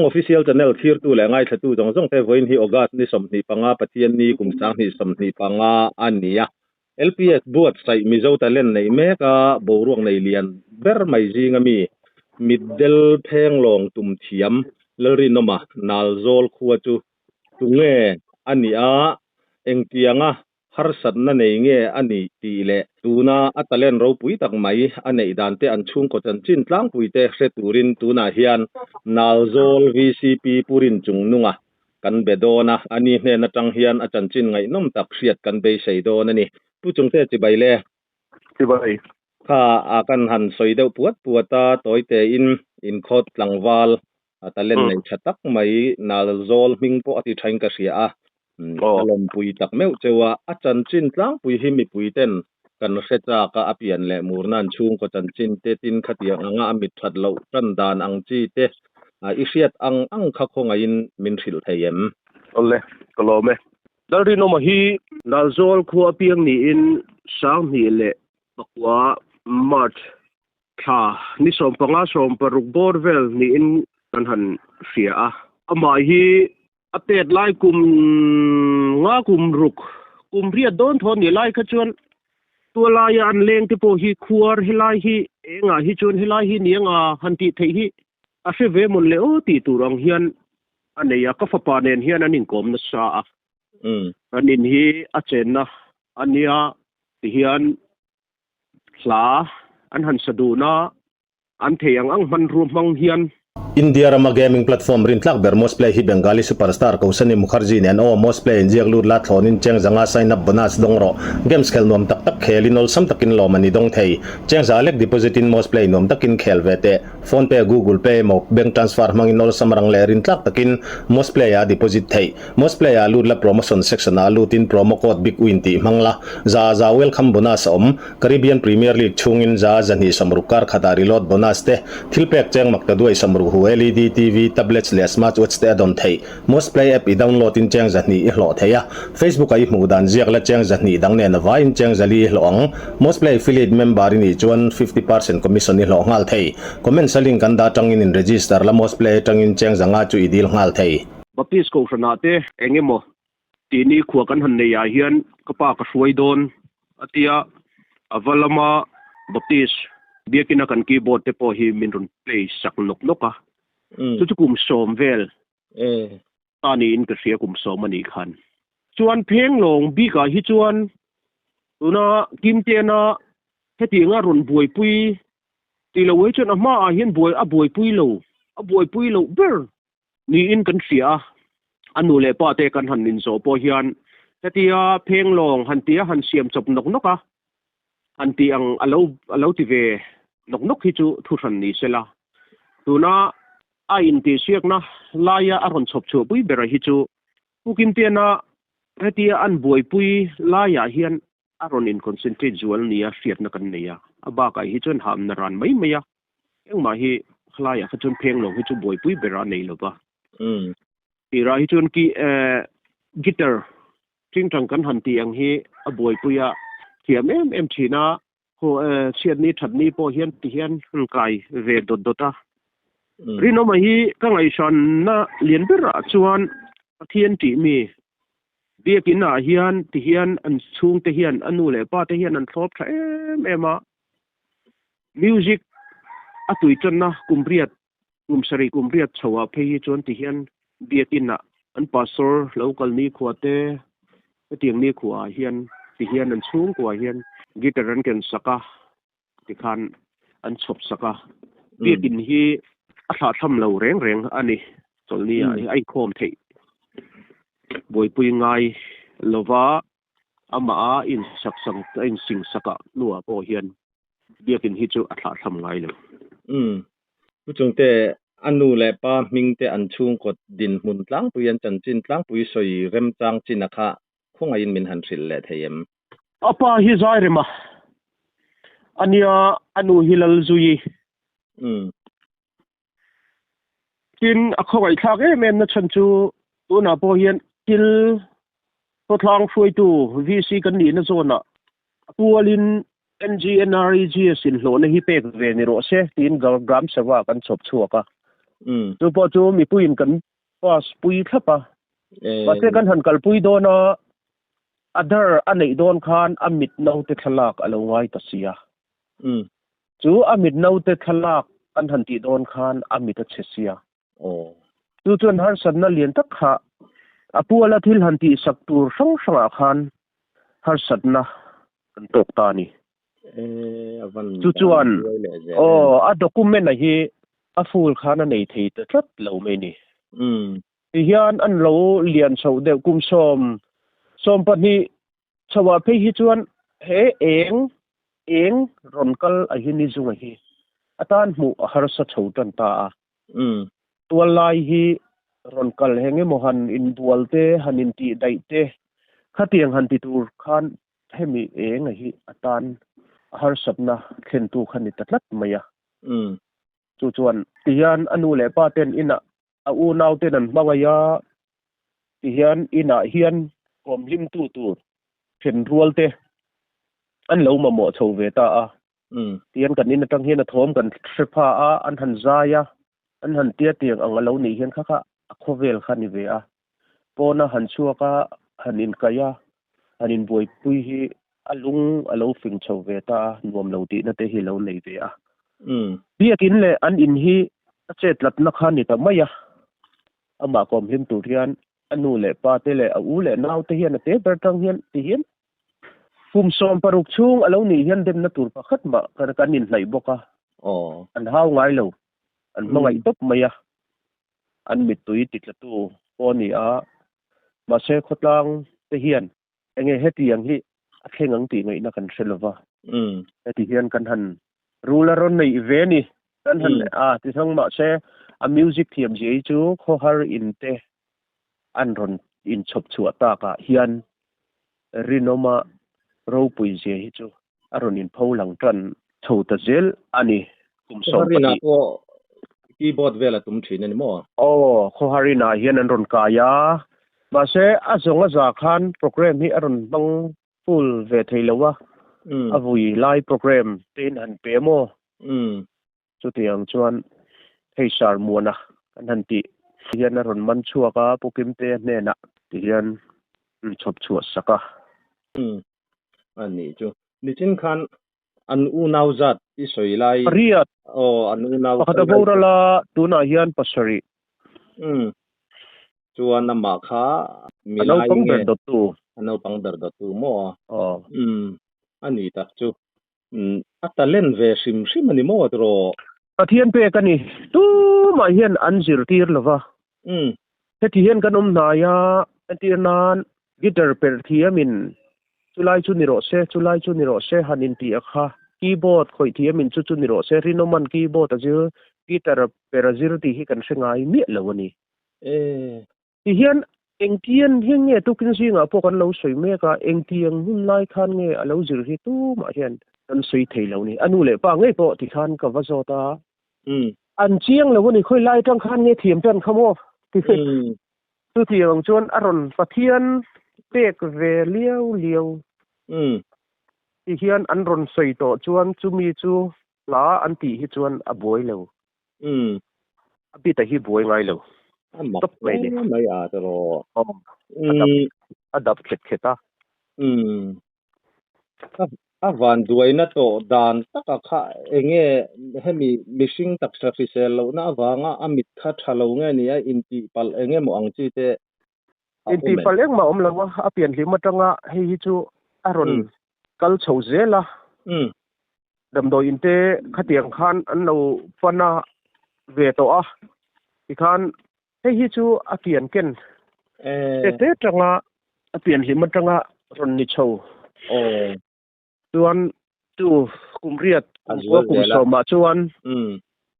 Official Channel thirtu leh ngaithlatu zawng zawng te vawiin hi August ni 25 Pathian ni kum 2025 a ni a. LPS buatsaih Mizo talent neih mek a boruak nei lian ber mai zinga mi Mitdel Phenglawng tum thiam Lalrinawma Nalzawl khua chu tunge a nih a, engtianga harsatna nei nge a nih tih leh tuna a talent ropui tak mai a neih dan te an chhungkaw chanchin tlangpui te hre turin tunah hian Nalzawl VCP Pu Rinchungnunga kan be dawn a, ani hnen atang hian a chanchin ngaihnawm tak hriat kan beisei dawn a ni. Pu Chungte chibai le. Chibai. Kha a kan han sawi deuh puat puat a, tawi tein inkhawt tlangval a talent nei tha tak mai Nalzawl hming pawh a ti thain ka hria a, ka lawmpui tak meuh cheu a, a chanchin tlangpui hi mipui ten kan hre chak a, a pian leh murna an chhungkaw chanchin te tin khatiang anga a mit that loh tan dan ang chi te i hriat ang ang kha khawngaihin min hrilh thei em? Awle, ka lawm e. Lalrinawma hi Nalzawl khua apiang niin 2009 March thla ni 15 16 bawr vel niin kan han hria a. Amah hi a tet lai kum nga kum ruk kum riat dawn thaw ni lai kha chuan tualaia an leng te pawh hi khuar helai hi engah hi chuan helai hi ni anga han tih theih hi a hre ve mawn le aw tih tur ang hian a nei a, ka fapa nen hian an inkawm nasa a. Kan in hi a chenna a nia tihian hla an han sa dun a, an thei ang ang hmanrua hmang hian. India rama gaming platform rintlak ber Mosplay hi Bengali superstar Koushani Mukherjee nen aw Mosplay inziak lut la thlawnin cheng zanga sign up bonus dawng rawh. Games khel nuam tak tak khelin awlsam takin lawm a ni dawng thei. Cheng za lek deposit in Mosplay nuam takin khel ve teh. Phone pay, Google Pay emaw bank transfer hmangin awlsam rang leh rintlak takin Mosplay ah deposit theih. Mosplay ah lut la promotion section ah lutin promo code BIGWIN tih hmang la. Za za welcome bonus a awm. Caribbean Premier League chhungin za zahnih sawmruk kar khatah reload bonus te, thil pek cheng mak ta duai sawmruk hu LED TV, tablets leh smartwatch te a dawn theih. Mosplay app i download in cheng zahnih i hlawh thei a, Facebook ah i hmuh dan ziak la cheng zahnih dang nen a vaiin cheng zali i hlawh ang. Mosplay affiliate member i nih chuan 50% commission i hlawh nghal thei. Comments a link an dah atangin in register la Mosplay atangin cheng zanga chu i dil nghal thei. Baptist Kohhranah te eng emaw Tih ni khua kan han nei ah hian ka pa ka hruai dawn a tia, a va lama Baptist biakina kan keyboard te pawh hi min rawn play sak nawk nawk a, chu chu kum sawm vel ta niin ka hria kum sawm a nih khan. Chuan Phenglawng bikah hi chuan tuna Kimtena hetianga rawn buaipui tih loh hi chuan a hmaah hian buai a buaipui lo, a buaipui loh ber Niin kan hria a, a nu leh pa te kan han inzawh pawh hian hetia phenglawng han tia han siam chawp nawk nawk a, han tih ang a lo a lo ti ve nawk nawk hi chu thu hran ni sela. Tuna a intihsiakna laia a rawn chhawp chhuah pui bera hi chu Pu Kimtiana hetia an buaipui laiah hian a rawn in concentrate zual nia hriatna kan nei a, a bakah hi chuan hamna ran mai mai a, engmah hi khalaiah kha chuan phenglawng hi chu buaipui ber a nei lova. Tirah hi chuan ki eh guitar tingtang kan han tih ang hi a buaipui a thiam em em thin a, khaw eh chhiatni thatni pawh hian ti hian han kai ve dawt dawt a. Rinawma hi ka ngaihsanna lian berah chuan Pathian tih mi Biakin ah hian ti hian an chhungte hian a nu leh pa te hian an thlawp tha em em a, music a tui tanna kum riat kum sarih kum riat chho ah phei hi chuan ti hian biakin ah an pastor lo kal nikhua te hetiang nikhua ah hian ti hian an chhungkua hian guitar an ken sak a tikhan an chhawp sak a, biakin hi a thlahthlam lo reng reng a ni, chawlhni ah hi a inkhawm theih buaipui ngai lova amah a insak sak a insing sak ah hnuah pawh hian biakin hi chu a thlahthlam ngai lo. Umm. Pu Chungte, a nu leh pa hming te an chhungkaw dinhmun tlangpui an chanchin tlangpui sawi remchang chin a kha khawngaihin min han hrilh leh thei em? A pa hi zai rem a, a nia a nu hi lal zui. Tin, a khawngaihthlak em em na chhan chu tunah pawh hian thil khawthlang hruaitu VC kan nihna zawnah a pualin NGNREGS inhlawhna hi pek ve ni rawh se tiin Gram Sabha kan chhawp chhuak a. Chu pawh chu mipuiin kan pass pui thlap a. Mahse kan han kalpui dawn a, Aadhaar a neih dawn khan a mit naute thlalak a lo ngai ta si a. Chu a mit naute thlalak kan han tih dawn khan a mit a chhe si a. Chu chuan harsatna lian tak kha a puala thil han tihsak tur hrang hrangah khan harsatna kan tawk ta a ni. Chu chuan aw a document a hi a full khan a nei thei ta tlat lo mai ni. Tihian an lo lian chhoh deuh kum 12 chhoah phei hi chuan he eng eng rawn kal a hi ni zunga hi atan hmuh a harsa chho tan ta a. Tual lai hi rawn kal heng emaw han inbual te han intih daih te khatiang han ti tur khan hemi enga hi atan a harsatna thlentu kha ni ta tlat mai a. Chu chuan tihian a nu leh pa ten inah a unau ten an hmangaih a, tihian inah hian kawm hlimtu tur thenrual te an lo mamawh chho ve ta a. Tihian kan in atang hian a thawm kan hre pha a, an han zai a, an han tia tiang ang a lo nih hian kha kha a khawvel kha a ni ve a. Pawna han chhuak a, han inkaih a, han inbuaipui hi a lung a lo fing chho ve ta a, nuam lo tihna te hi a lo nei ve a. Biakin leh an in hi a chetlatna kha a ni ta mai a, amah kawm hlim tur hian a nu leh pa te leh a u leh nau te hian a te ber tang hian ti hian Kum 16 chhung a lo nih hian demna tur pakhat mah kan inhnaih bawk a, an hau ngai lo, an hmangaih tawp mai a, an mittui titlatu pawh a ni a, mahse khawtlang te hian enge hetiang hi a thleng ang tih ngaihna kan hre lova, heti hian kan han rul a rawn neih ve a ni, kan han a ti thang mahse a music thiam zia hi chu khawhar in te an rawn inchhawp chhuah takah hian rinawma ropui zia hi chu a rawn inpho lang tan chho ta zel a ni. Kum 12. Pawh keyboard vel a tum thin a ni maw? Aw, Khawharinah hian an rawn kai a, mahse a zawng a za khan program hi a rawn hmang full ve thei lo a, a vui lai program te in han pe maw? Chutiang chuan hei Sir Muana kan han tih hian a rawn man chhuak a, Pu Kimtea hnenah ti hian an chhawp chhuah sak a. Umm a nih chu. Nichin khan an unau zat i sawi lai. Pariat. Aw an unau. Pakhat a boral a, tunah hian pasarih. Umm chuan amah kha mi lai nge. A naupang ber dawttu. A naupang ber dawttu maw? Aw. Umm a ni tak chu. A talent ve hrim hrim a ni maw tiraw? Pathian pek a ni. Tumah hian an zirtir lo va. Heti hian kan awm hnai a, entir nan guitar perh thiamin chulai chu ni rawh se, chulai chu ni rawh se han intih a kha. Keyboard khawih thiamin chu chu ni rawh se, Rinawman keyboard a zir, guitar perh a zir tih hi kan hre ngai miah lo a ni. Tihian engtian hian nge tukin zingah pawh kan lo sawi mek a, engtiang hun lai khan nge a lo zir hi tumah hian kan sawi thei lo ni. A nu leh pa ngei pawh tikhan ka va zawt a, an chiang lo a ni, khawi lai atang khan nge thiam tan kha maw? Chutiang ang chuan a rawn Pathian pek ve liau liau tihian an rawn sawi tawh chuan chumi chu hla an tih hi chuan a buai lo. A bit a hi buai ngai lo. A mak Top mai ni. Mai a te ro. Aw. A dap a dap khet khet a. A van duaina tawh dan taka kha enge hemi mihring taksa hrisel lohna avanga a mit kha tha lo nge ni a intih palh enge maw ang chi te a awm em? Intih palh engmah a awm lo a, a pianhlim atanga hei hi chu a rawn kal chho zel a. Damdawi in te khatiang khan an lo pan a ve tawh a, tikhan hei hi chu a pian ken te te atanga a pian hlim atanga rawn ni chho. Chuan chu kum riat kum kua kum sawmah chuan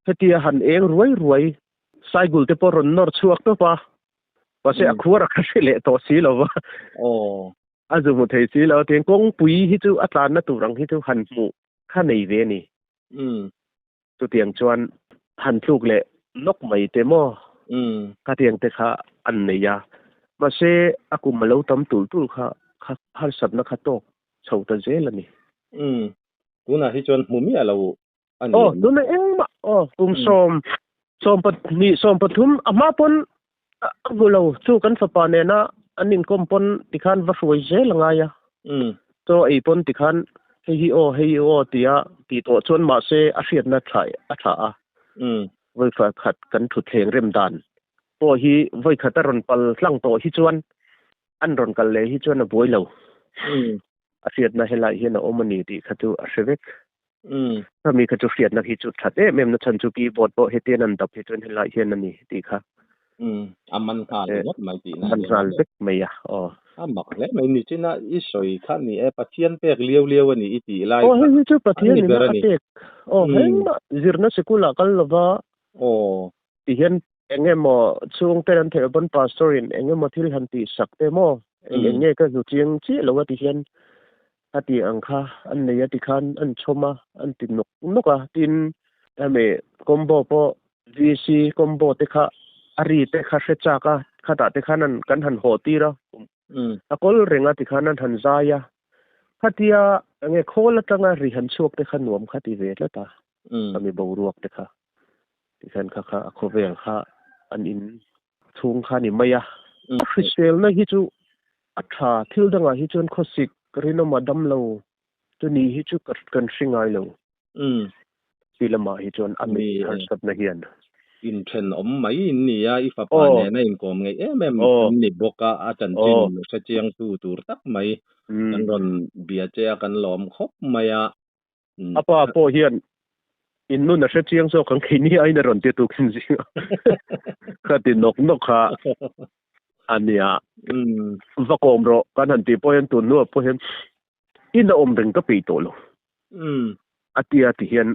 hetia han eng ruai ruai saigul te pawh rawn nawr chhuak tawp a, mahse a khuar a kha hre leh tawh si lo va. A zu hmu thei si lo tiang kawngpui hi chu a tlanna tur ang hi chu han hmuh kha nei ve a ni. Chutiang chuan han tluk leh nawk mai te maw khatiang te kha an nei a. Mahse a kum a lo tam tul tul kha kha harsatna kha tawk chho ta zel a ni. Tunah hi chuan hmu miah lo a ni. Aw tunah engmah aw kum 10. Sawmpahnih sawmpathum a hma pawn a hmu lo chu kan fapa nena an inkawm pawn tikhan va hruai zel a ngai a. Chaw ei pawn tikhan hei hi aw hei hi aw tia tih tawh chuan mahse a hriatna tha a tha a. Vawi khat kan thutthleng rem dan pawh hi vawi khat a rawn pal tlang tawh hi chuan an rawn kal leh hi chuan a buai lo. A hriatna helai hian a awm a ni tih kha chu a hre vek. Khami kha chu hriatna khi chu that em em na chhan chu keyboard pawh hetian an dap hi chuan helai hian a ni tih kha. A man nghal ringawt mai tih na. A man nghal vek mai a aw. A mak hle mai nichina i sawi kha ni e Pathian pek liau liau a ni i tih lai kha. Aw hei hi chu Pathian in a pek. Aw hengmah zirna sikul ah kal lova. Aw. Ti hian Eng emaw chhungte an theih pawn pastor in eng emaw thil han tih sak te maw eng eng nge ka hnu chiang chiah lo a ti hian a tih ang kha an nei a ti khan an chhawm a an ti nawk nawk a tin hemi combo pawh VC combo te kha a ri te kha hre chak a khatah te khan an kan han haw tir a a kawl reng a ti khan an han zai a khatia enge khawl atanga ri han chhuak te kha nuam kha ti ve tlat a khami boruak te kha. Tikhian kha kha a khawvel kha an in chhung kha ni mai a. A hriselna hi chu a tha, thil dangah hi chuan khawsik rinawm a dam lo chu ni hi chu kan hre ngai lo. Ti lamah hi chuan a mit harsatna hian. Inthenawm mai in ni a, i fapa nena inkawm ngeih em em an ni bawk a, a chanchin hrechiangtu tur tak mai kan rawn bia che a, kan lawm khawp mai a. A pa pawh hian in nun a hre chiang zawk ang keini aiin a rawn ti tukin zing a. Ka ti nawk nawk kha a nia. Va kawm rawh kan han tih pawh hian tun hnuah pawh hian in a awm reng ka peih tawh lo. A tia ti hian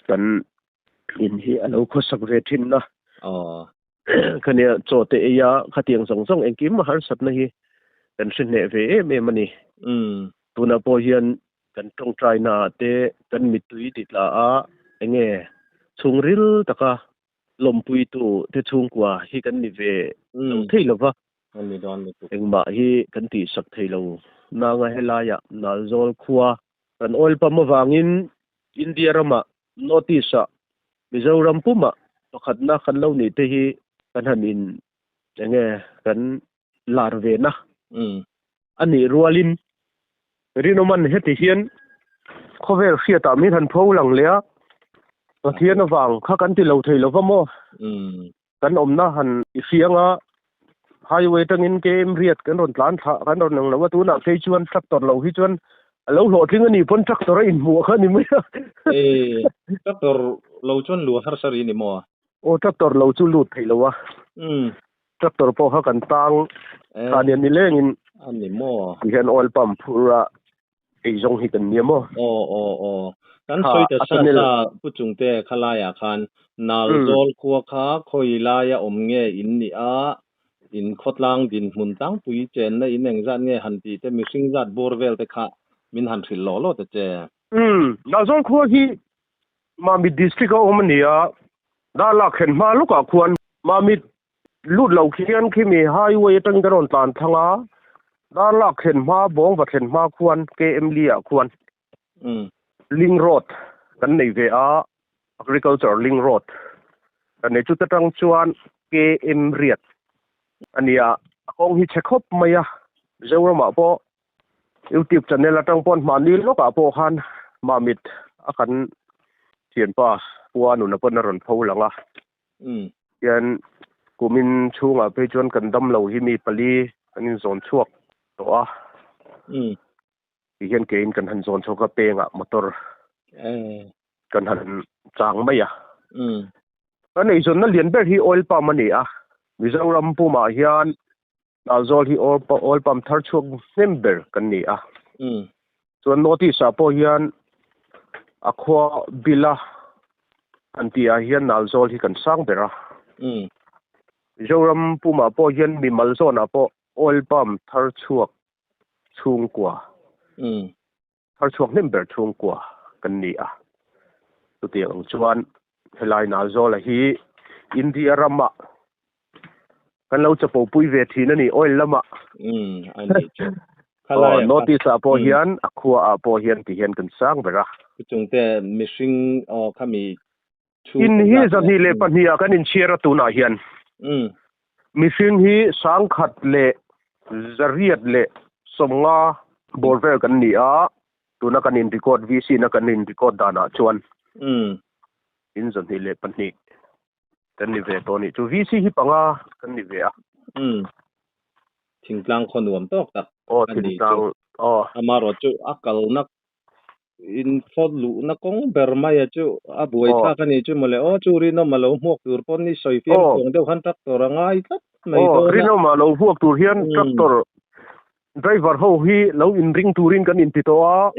kan in hi a lo khawsak ve thin a. Khania chaw te ei a khatiang zawng zawng engkim a harsatna hi kan hre hneh ve em em a ni. Tunah pawh hian kan tawngtaina ah te kan mittui ti tla a enge chhungril taka lawmpuitu te chhungkua hi kan ni ve lo thei lo va, engmah hi kan tihsak thei lo nanga helaiah Nalzawl khua kan oil pump avangin India ramah North East ah Mizoram pumah pakhatna kan lo nih te hi kan han in enge kan lar ve na a nih rualin Rinawman heti hian khawvel hriatah min han pho lang leh a, Pathian avang kha kan ti lo thei lo va maw? Kan awmna han i hriang a, highway atangin KM riat kan rawn tlan thlah kan rawn ang lo a, tunah phei chuan tractor lo hi chuan a lo hlawhtling a nih pawn tractor a inhmuh kha a ni mai a. E, tractor lo chuan lu harsa ri ni maw? Aw, tractor lo chu lut thei lo a. Tractor pawh kha kan tang ta nia ni lengin a ni maw? Ti hian oil pump phur a ei zawng hi kan nia maw? Aw aw aw. Kan sawi ta sa sa Pu Chungte khalaiah khan Nalzawl khua kha khawi laia awm nge in nih a, in khawtlang dinhmun tlangpui chenna in engzat nge han tih te mihring zat bawr vel te kha min han hrilh lawh lawh ta che. Umm, Nalzawl khua hi Mamit district a awm a ni a, Darlak khen hma lawkah khuan Mamit lut lo khian khimi highway atangin ka rawn tlan thlang a, Darlak thlen hma Bawngva thlen hma khuan KM Lee ah khuan Link road kan nei ve a, Agriculture Link road kan nei chuta tang chuan KM riat a ni a, a kawng hi chhe khawp mai a, Mizoramah pawh Youtube channel atang pawn hmahni lawkah pawh khan Mamit a kan thianpa Pua nuna pawn a rawn pho lang a. Hian kumin chhungah phei chuan kan dam lo hi mi pali kan inzawn chhuak tawh a. Ti hian keiin kan han zawn chhuak a pengah motor kan han chang mai a. Kan eizawnna lian ber hi oil palm a ni a. Mizoram pumah hian Nalzawl hi oil palm thar chhuak hnem ber kan ni a. Chuan North East ah pawh hian a khua bila an tih ah hian Nalzawl hi kan sang ber a. Mizoram pumah pawh hian mimal zawnah pawh oil palm thar chhuak chhungkua thar chhuak hnem ber chhungkua kan ni a. Chutiang ang chuan helai Nalzawla hi India ramah kan lo chapo pui ve thin a ni oil lamah. A nih chu. Aw, North East ah pawh hian a khua ah pawh hian ti hian kan sang ber a. Chungte mihring aw khami. In hi 22 ah kan inchhiar a tunah hian. Mihring hi 1,850 bawr vel kan ni a, tuna kan in record VC na kan in record danah chuan in 22 kan ni ve tawh a nih chu. VC hi panga kan ni ve a. Thingtlang khaw nuam tawk tak a nih chu. Amaherawhchu a kalna In phawt luhna kawng ber mai a chu a buai thlak a ni chu mawle. Aw chu Rinawma lo hmuak tur pawn i sawi fiam chuang deuh khan tractor a ngai tlat mai dawn a. Rinawma lo hmuak tur hian tractor driver ho hi lo inring turin kan inti tawh a.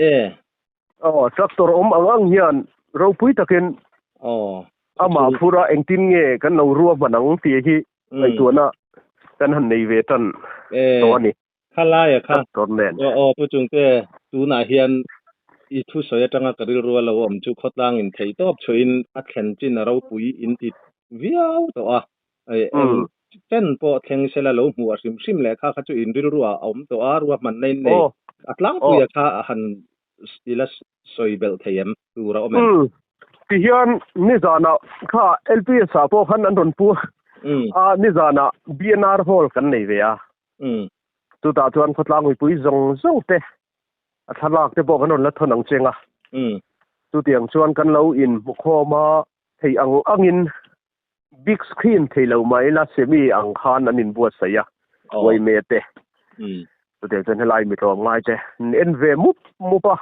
Aw tractor awm ang ang hian ropui takin amah phura engtin nge kan lo ruahman ang tih hi ngaihtuahna kan han nei ve tan tawh a ni. Kha laia kha aw aw Pu Chungte tunah hian i thusawi atanga ka rilru a lo awm chu khawtlang in thei tawp chhuahin a thlen chin a ropui in ti viau tawh a, eng chen pawh thleng sela lo hmuh a hrim hrim leh kha kha chu in rilru ah a awm tawh a, ruahmanna in nei a tlangpuia kha a han ila sawi belh thei em tur a awm em? Tihian nizanah kha LPS ah pawh khan an rawn pu a, nizanah BNR Hall kan nei ve a. Chutah chuan khawtlang mipui zawng zawng te a thlalak te pawh kan rawn la thawn ang cheng a. Chutiang chuan kan lo inhmu khawm a, thei ang angin big screen thei lo mah ila semi ang khan an inbuatsaih a, uaime te. Chutiang chuan helai mi tlawm ngai te an en ve mup mup a.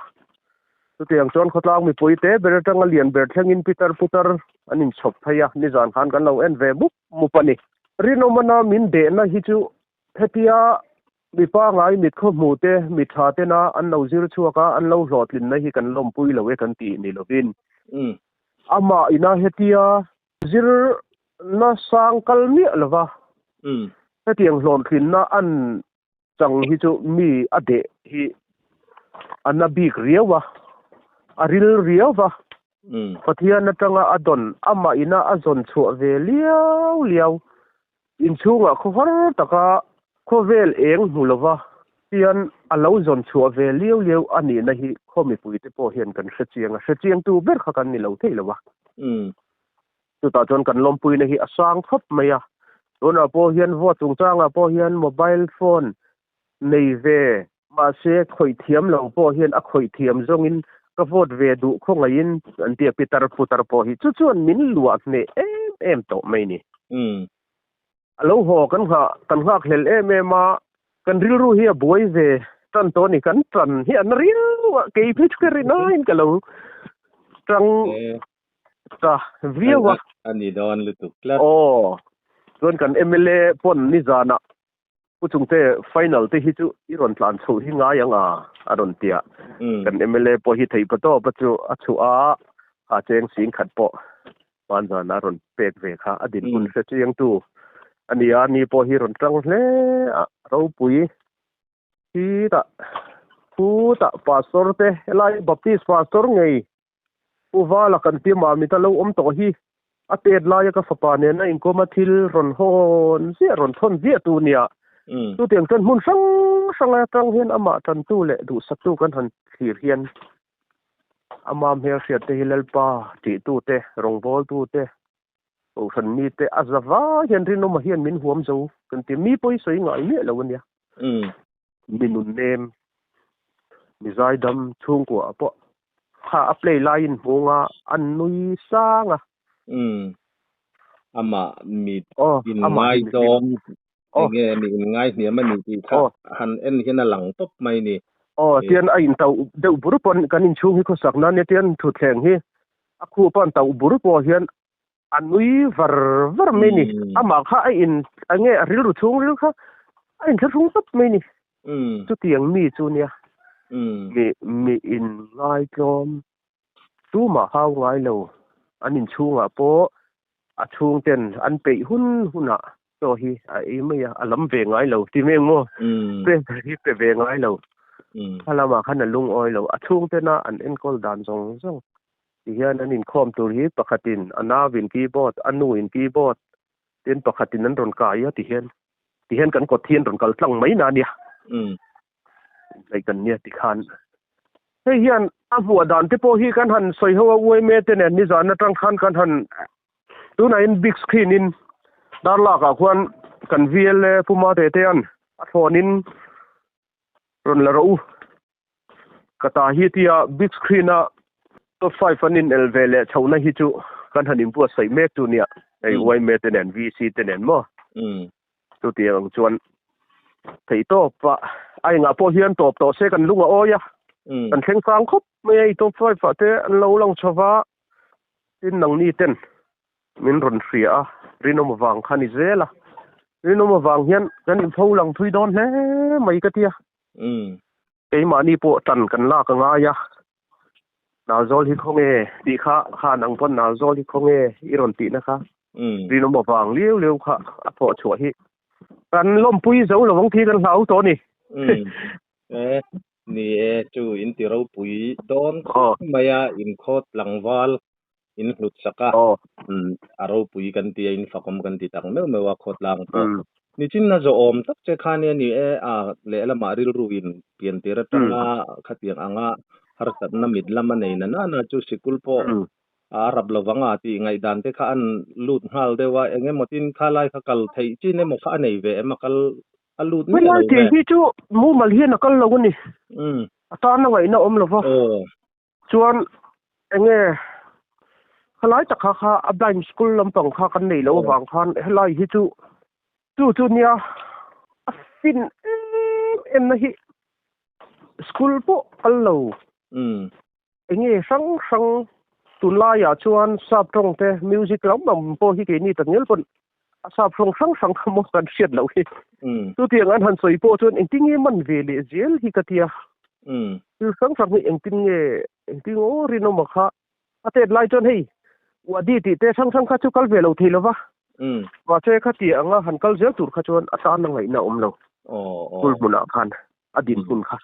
Chutiang chuan khawtlang mipui te ber atanga lian ber thlengin pitar putar an inchhawp phei a, nizan khan kan lo en ve mup mup a ni. Rinawmana min dehna hi chu hetia mipa ngai mit khaw hmu te, mi tha tena an lo zir chhuak a, an lo hlawhtlinna hi kan lawmpui lo e kan tih ni lovin. Amah ina hetia zirna sang kal miah lova hetiang hlawhtlinna an chang hi chu mi a deh hi a na bik riau a, a ril riau va. Pathian atanga a dawn amah ina a zawn chhuah ve liau liau inchhungah khawhar taka khawvel eng hmu lova hian a lo zawn chhuah ve liau liau a nihna hi khaw mipuite pawh hian kan hre chiang a, hre chiangtu ber kha kan ni lo thei lo a. Chutah chuan kan lawmpuina hi a sang khawp mai a, tunah pawh hian vote chungchangah pawh hian mobile phone nei ve mahse khawih thiam lo pawh hian a khawih thiam zawngin ka vote ve duh khawngaihin an tia pitar putar pawh hi chu chuan min luah hneh em em tawh mai ni. A lo haw kan nghah kan nghak hlel em em a, kan rilru hi a buai ve tan tawh a ni, kan tan hi a na riau a, kei phei chu ka rin aiin ka lo tang ta viau a. A ni dawn lutuk tlat. Aw, chuan kan mla pawn nizanah Pu Chungte final te hi chu i rawn tlan chhoh hi ngai ang a, a rawn ti a. Kan mla pawh hi theih patawp a chu a chhuah a, a cheng sing khat pawh hmanzana a rawn pek ve kha a dinhmun hre chiangtu a ni a, ni pawh hi rawn tang hle a, ropui khitah khutah pastor te helai Baptist pastor ngei Pu Vala kan tia Mamit a lo awm tawh hi a tet laia ka fapa nena inkawm a thil rawn hawn ziah rawn thawn ziah tu nia. Chutiang chuan hmun hrang hrang atang hian amah tantu leh duhsaktu kan han thlir hian ama hmelhriat te hi Lalpa tihtu te, rawngbawltu te, Kohhran mite a za vai hian rinawma hian min huam zo kan ti. Mi pawi sawi ngai miah lo ania. Mi nun nem, mi zaidam chhungkua pawh kha a play laiin hmung a, an nui sang a. Umm. Amah mi in ngaidawm enge mi in ngaihniam a ni tih kha han en hian a lang tawp mai ni. Aw, tian a intauh deuh bur pawn kan inchhung hi khawsak nan nia tian thutthleng hi a khup a intauh bur pawh hian a nui var var mai ni. Amah kha a in enge a rilru chhungril kha a inthlahrung tawp mai ni. Chutiang mi chu nia mi mi in ngaitlawm tumah hau ngai lo an inchhungah pawh a chhungten an peih hun hunah chaw hi a ei mai a, a lam ve ngai lo ti mai ang maw? Pe hi pe ve ngai lo. Kha lamah khan a lungawi lo. A chhungtena an enkawl dan zawng zawng ti hian an inkhawm tur hi pakhatin a nauin keyboard, a nuin keyboard tin pakhatin an rawn kai a ti hian ti hian kan kawt hi an rawn kal tlang mai na nia. Inhnaih kan nia ti khan. Hei hian a hmuah dan te pawh hi kan han sawi ho a uaime te nen nizan atang khan kan han tunah in big screen in darlak ah khuan kan VLA Pu Mate te an a thlawn in rawn la rawh u. Ka ta hi tia big screen a top 5 an in el ve leh chhohna hi chu kan han inbuatsaih mek chu nia hei uaime te nen VC te nen maw. Chutiang ang chuan theihtawp a a engah pawh hian tawp tawh se kan lung a awi a, kan thleng sang khawp mai a, i top 5 ah te an lo lang chho va, tin nangni ten min rawn hria a, rinawm avang kha ni zel a, rinawm avang hian kan inpho lang thui dawn hle mai ka tia. Keimahni pawh tan kan lak a ngai a, Nalzawl hi khawnge tih kha kha nang pawn Nalzawl hi khawnge i rawn tihna kha rinawm avang liau liau kha a thawh chhuah hi kan lawmpui zo lo ang thi kan hlau tawh a ni. E, ni e, chu in ti ropui dawn khawp mai a, inkhawt tlangval in hlut sak a, a ropui kan ti a, in fakawm kan ti tak meuh meuh a khawtlang pawh. Nichin a zawhawm tak che kha nia ni e, a lehlamah rilru in pian tir atanga khatiang anga harsatna mit lama nei na nana chu sikul pawh a rap lovang a tih ngaihdan te kha an lut nghal deuh a, eng emaw tin kha lai kha kal theih chin emaw kha a nei ve em a kal a lut miah lo ve. Helai tih hi chu mumal hian a kal lo a ni, a tan a ngaihna awm lova. Chuan enge khalai tak kha kha a blind school lampang kha kan nei loh avang khan helai hi chu chu chu nia a fin em em na hi school pawh kal lo enge hrang hrang tunlaiah chuan sap tawng te music lam lam pawh hi keini tak ngial pawn a sap tawng hrang hrang kha maw kan hriat loh hi. Chutiang an han sawi pawh chuan engtin nge man ve leh zel hi ka tia. Thil hrang hrang hi engtin nge engtin aw rinawma kha a tet lai chuan hei Wadi tih te hrang hrang kha chu kal ve lo thei lova. Mahse khati anga han kal zel tur kha chuan a tan a ngaihna a awm lo. School hmunah khan a din hun kha.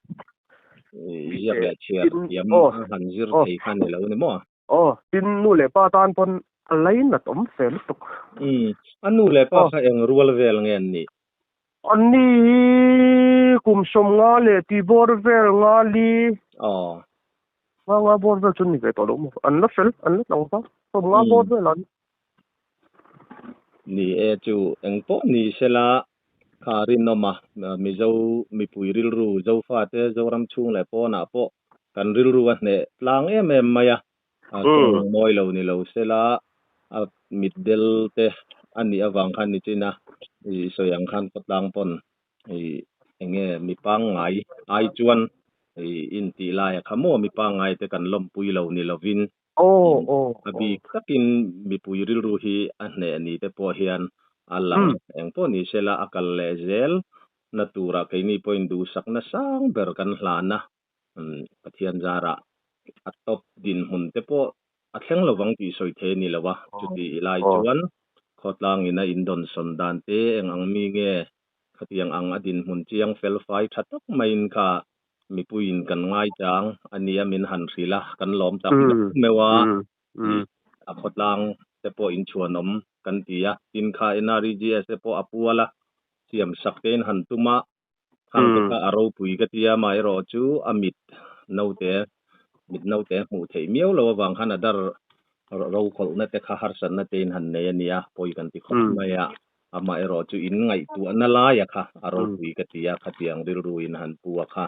Ziak leh chhiar thiam han zir thei kha ni lo ni maw? Aw, tin nu leh pa tan pawn a lainat awm fe lutuk. Umm, a nu leh pa kha eng rual vel nge an nih? Anni hi kum 50 leh ti bawr vel nga li. Aw. Nga nga bawr vel chu an ni ve tawh lo maw? An la fel, an la tlangval. 50 bawr vel an. Ni e chu eng pawh ni sela kha rinawm a, Mizo mipui rilru, Zofate, Zoram chhung leh pawnah pawh kan rilru a hneh tlang em em mai a, tawng mawi lo ni lo sela a mitdel te a nih avang khan nichina i sawi ang khan khawtlang pawn i enge mi pangngai ai chuan i intih laia kha maw mi pangngai te kan lawmpui lo ni lovin a bik takin mipui rilru hi a hneh ni te pawh hian a lang eng pawh ni sela a kal leh zel na tura keini pawhin duhsakna sang ber kan hlan a, Pathian zarah a top dinhmun te pawh a thleng lovang tih sawi thei a ni lo a, chuti lai chuan khawtlangin a indawnsawn dan te eng ang mi nge khatiang ang a dinhmun chiang fel fai tha tak maiin kha mipuiin kan ngaichang a nia min han hrilh a, kan lawm tak meuh meuh a, a khawtlang te pawh inchhuanawm kan ti a, tin kha NREGS te pawh a pual a, siam sak te in han tum a, khang te kha a ropui ka ti a, amaherawh chu a mit naute mit naute hmuh theih miau lo avang khan a dar rokhawlhna te kha harsatna te in han nei a nia, pawi kan ti khawp mai a, amaherawh chu in ngaihtuahna laia kha a ropui ka ti a, khatiang rilru in han pu a kha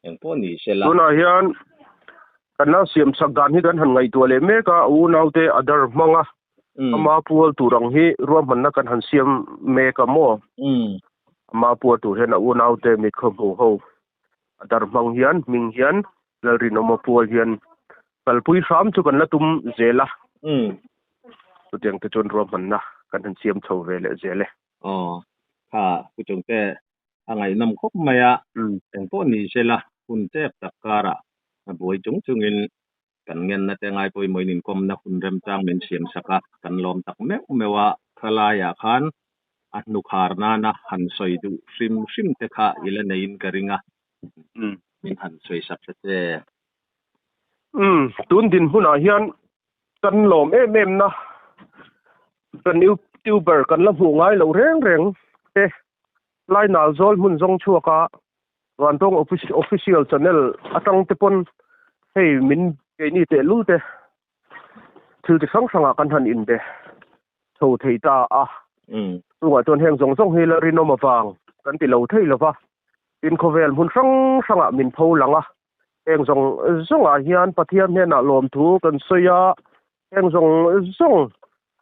engpawh ni se la. Tunah hian kan la siam sak dan hi kan han ngaihtuah leh mek a, unaute a dar hmang a, Ama pual tur ang hi ruahmanna kan han siam mek a maw? Ama pual tur hian a unaute mitkhawm hmuh ho a dar hmang hian hming hian Lalrinawma pual hian kalpui hram chu kan la tum zel a. Chutiang te chuan ruahmanna kan han siam chho ve leh zel e. Aw, kha Pu Chungte a ngaihnawm khawp mai a, engpawh ni sela hun chep tak karah a buai chung chungin Kan ngenna te ngai pawimawhin inkawmna hun remchang min siam sak a, kan lawm tak meuh meuh a, khalaiah khan a hnukhar nana han sawi duh hrim hrim te kha i la neiin ka ring a, min han sawi sak ta che. Umm, tun dinhmunah hian kan lawm em em na, kan youtuber kan la hmuh ngai lo reng reng te, Lainal zawl hmun zawng chhuak a. Vantawng Official Channel atang te pawn hei min keini tehlul te thil chi hrang hrangah kan han inbe chho thei ta a. Chungah chuan heng zawng zawng hi la rinawm avang kan ti lo thei lo va, tin khawvel hmun hrang hrangah min pho lang a. Heng zawng zawngah hian Pathian hnenah lawmthu kan sawi a, heng zawng zawng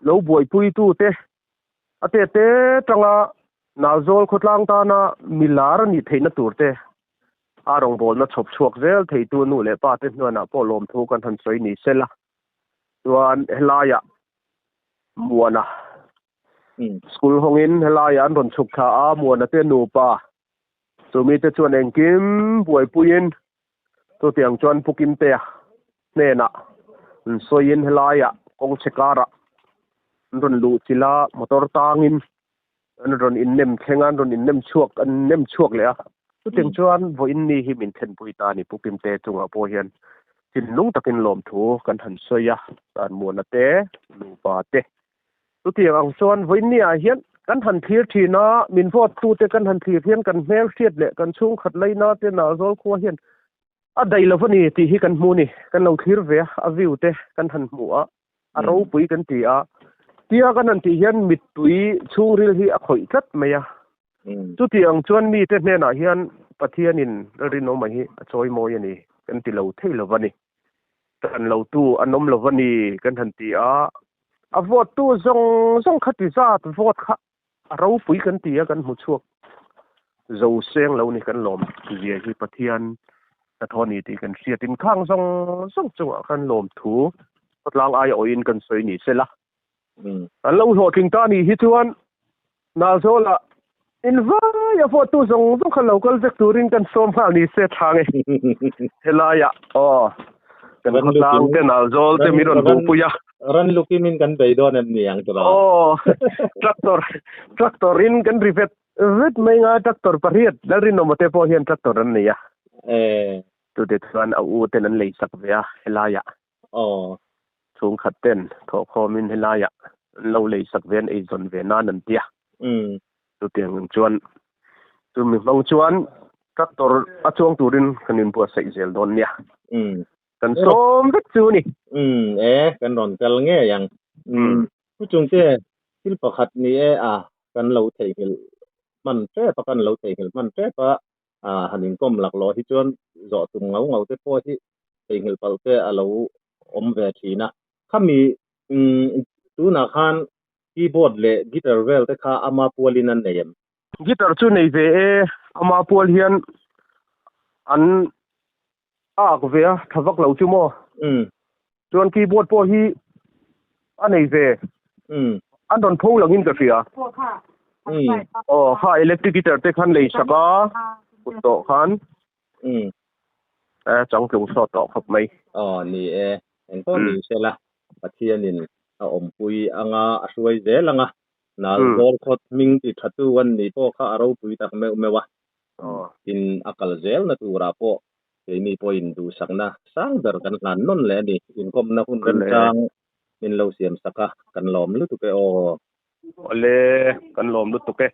lo buaipuitute a tete tanga Nalzawl khawtlang tana milar a nih theihna turte a rawngbawlna chhawp chhuak zel theitu nu leh pa te hnuanah pawh lawmthu kan han sawi ni sela chuan helaiah Muana school hawngin helaiah an rawn chhuk thla a, Muana te nupa chumi te chuan engkim buaipuiin chutiang chuan Pu Kimtea hnenah an sawiin helaiah kawng chhe karah an rawn luh chilh a, motor tangin an rawn innem thleng a, an rawn innem chhuak an nem chhuak leh a. Chutiang chuan vawiin ni hi min thlenpui ta a ni Pu Kimte chungah pawh hian thinlung takin lawmthu kan han sawi a, Sanmuana te, nupa te. Chutiang ang chuan vawiin ni ah hian kan han thlir thin a, min vote tute kan han thlir hian kan hmel hriat leh kan chhungkhat laina te Nalzawl khua hian a daih lo a ni tih hi kan hmu a ni. Kan lo thlir ve a, a view te kan han hmu a. a ropui kan ti a, tia kan han tih hian mittui chhungril hi a khawih tlat mai a. Chutiang chuan mite hnenah hian Pathianin Lalrinawma hi a chawi mawi a ni kan ti lo thei lo va ni. Tan lotu an awm lo va ni kan han ti a, a vote tu zawng zawng kha ti zat vote kha a ropui kan ti a kan hmu chhuak zo seng lo ni kan lawm zia hi Pathian hnathawh a ni tih kan hriat in khang zawng zawng chungah khan lawmthu khawtlang aia awhin kan sawi ni sela. An lo hlawhtling ta nih hi chuan Nalzawlah in vai a vote tu zawng zawng kha lo kal vek turin kan sawm nghal ni se thlang e. Helaiah aw kan khawtlang te Nalzawl te min rawn hmuhpui a. Ran lukimin kan bei dawn em ni ang tura? Aw, tractor, tractor in kan ri vet vet mai nga, tractor pariat Lalrinawma te pawh hian tractor an nei a. Eh. Chute chuan a u ten an lei sak ve a helaiah. Aw. Chhungkhat ten thawhkhawmin helaiah an lo lei sak ve an eizawn ve nan an tia. Umm. Chutiang chuan chumi hmang chuan tractor a chuang turin kan inbuatsaih zel dawn nia. Umm. Kan sawm vek chu ni. Umm e, kan rawn kal ngei ang. Umm thu chung te thil pakhat ni e a, kan lo theihnghilh hman tep a, kan lo theihnghilh hman tep a, a han inkawm laklawh hi chuan zawh tum ngau ngau te pawh hi theihnghilh palh te a lo awm ve thin a. Khami umm tunah khan keyboard leh guitar vel te kha ama pualin an nei em? Guitar chu nei ve e, ama pual hian an A ak ve a, tha vak lo chu maw? Umm. Chuan keyboard pawh hi a nei ve. Umm. An rawn pho langin ka hria. Umm. Aw, kha electric guitar te khan lei sak a, kut tawh khan. Umm. Eh, changtlung sawt tawh khawp mai. Aw, ni e. Eng pawh ni se la, Pathianin a awmpui anga a hruai zel anga, nal zawl khawt hming ti tha tu an nih pawh kha a ropui tak meuh meuh a. Tin, a kal zelna turah pawh keini pawhin duhsakna sang ber kan hlan nawn leh a ni. Inkawmna hun remchang min lo siam sak a, kan lawm lutuk e aw. Awle, kan lawm lutuk e.